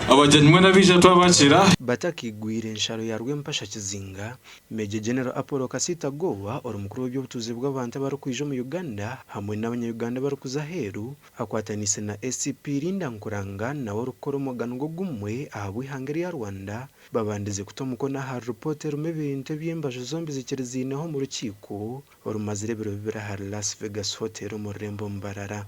Abagyenyi mwena abaija twabakiira. Batakigwire ensharo ya Rwempasha Kizinga, Major General Apollo Kasiita Gowa ori mukuru w'eby'obutuuzi bw'abantu abarikwija omu Uganda hamwe n'abanya-Uganda abarikuza aheeru akwataniise na ACP Linda Nkuranga nawe orikukora omugano gumwe ahabw'eihanga erya Rwanda babandize kuta omukono ahari ripoota erimu ebintu ebi embaju zombi zikiriziineho omu rukiiko orumazire ebiro bibiri ahari Las Vegas Hotel omu rurembo Mbarara.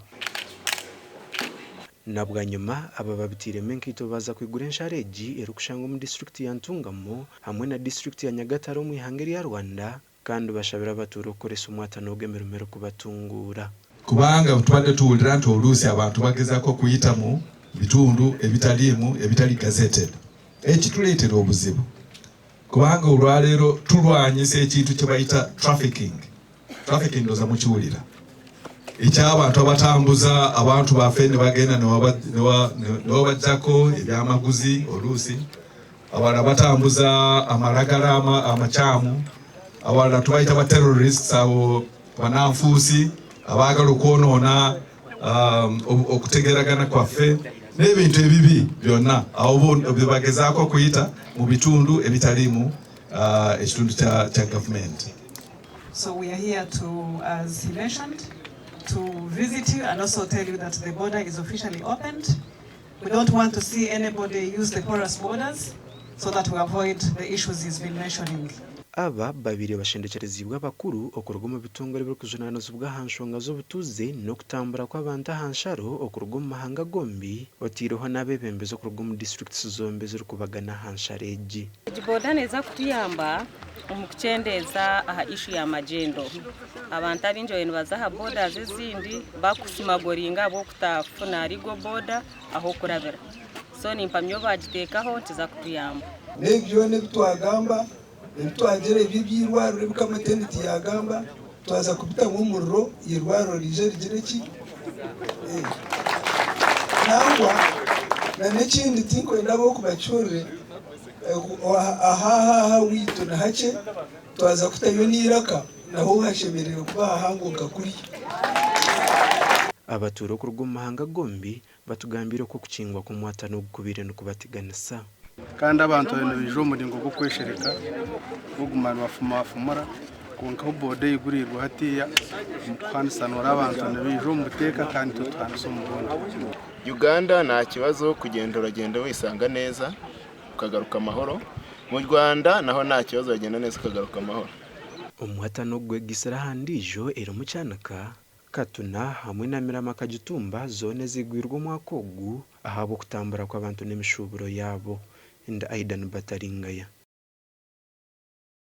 Na bwanyima, aba babiteiremu enkaito baaza kwigura ensharo egi erikushangwa omu disiturikiti ya Ntungamo hamwe na disiturikiti ya Nyagatare omu ihanga erya Rwanda kandi bashabire abatuura okukoresa omwatano ogu emirimo erikubatunguura. Kubanga tubadde tuwulira nti oluusi abantu bagezaako okuyita mu bitundu ebitaliimu, ebitali gazetted, ekituleetera obuzibu kubanga olwaleero tulwanyisa ekintu kyebayita trafficking. Trafficking ndoza mukiwulira eky'abantu abatambuza abantu baffe ne bagenda ne babajjako ebyamaguzi, oluusi abalala batambuza amalagala amakyamu, abalala tubayita ba terrorists, abo bananfuusi abaagala okwonoona okutegeragana kwaffe n'ebintu ebibi byonna, abo byebagezaako okuyita mu bitundu ebitaliimu ekitundu kya gavumenti. So we are here to, as he mentioned, to visit you and also tell you that the border is officially opened. We don't want to see anybody use the porous borders so that we avoid the issues he's been mentioning. Aba babaire bashendekyerezibwe abakuru okuruga omu bitongore ebirikujunaanizibwa aha nshonga z'obutuuze n'okutambura kw'abantu aha nsharo okuruga omu mahanga gombi, otaireho n'abeebembezi okuruga omu disiturikiti zombi ezirikubagana aha nsharo egi. Egi border neeza kutuyamba omu kukyendeeza aha issue ya magyendo. Abantu abaingi bariyo nibaza aha borders ezindi bakusmugglinga ahabw'okutafuna legal border ah'okurabira. So nimpamya obu bagiteekaho nikiza kutuyamba. N'ebi byona ebi twagamba, ebi twagira, ebi eby'eirwariro ebi Kamateni yagamba, twaza kubitamu omuriro, eirwariro riije rigire ki? Nangwa na n'ekindi, tinkwenda ab'okubakihurire aha aha waitu ni hakye, twaza kutayo n'eiraka naho hashemereire kuba hahango nka kuriya. Abatuura okuruga omu mahanga gombi batugambiire oku okukingwa kw'omwatano ogu kubaire nikubateganisa. Kandi abantu bariyo nibaija omu muringo gw'okweshereka, gw'okuguma nibafumafumura, kwonka ahu border eyigurirwe hatiiya omu kuhanisanura abantu nibaija omu buteeka kandi itwe tuhanise omu bundi. Uganda nta kibazo, kugenda uragenda wisanga neza ukagaruka amahoro. Mu Rwanda naho nta kibazo, uragenda neza ukagaruka amahoro. Omwatano ogu gwegaitsire aha ndiijo erimu Kyanika, Katuna hamwe na Mirama Kagitumba zoona ezigwirwe omwaka ogu ahabw'okutambura kw'abantu n'emishuuburo yaabo. Ndi Aidan Bataringaya.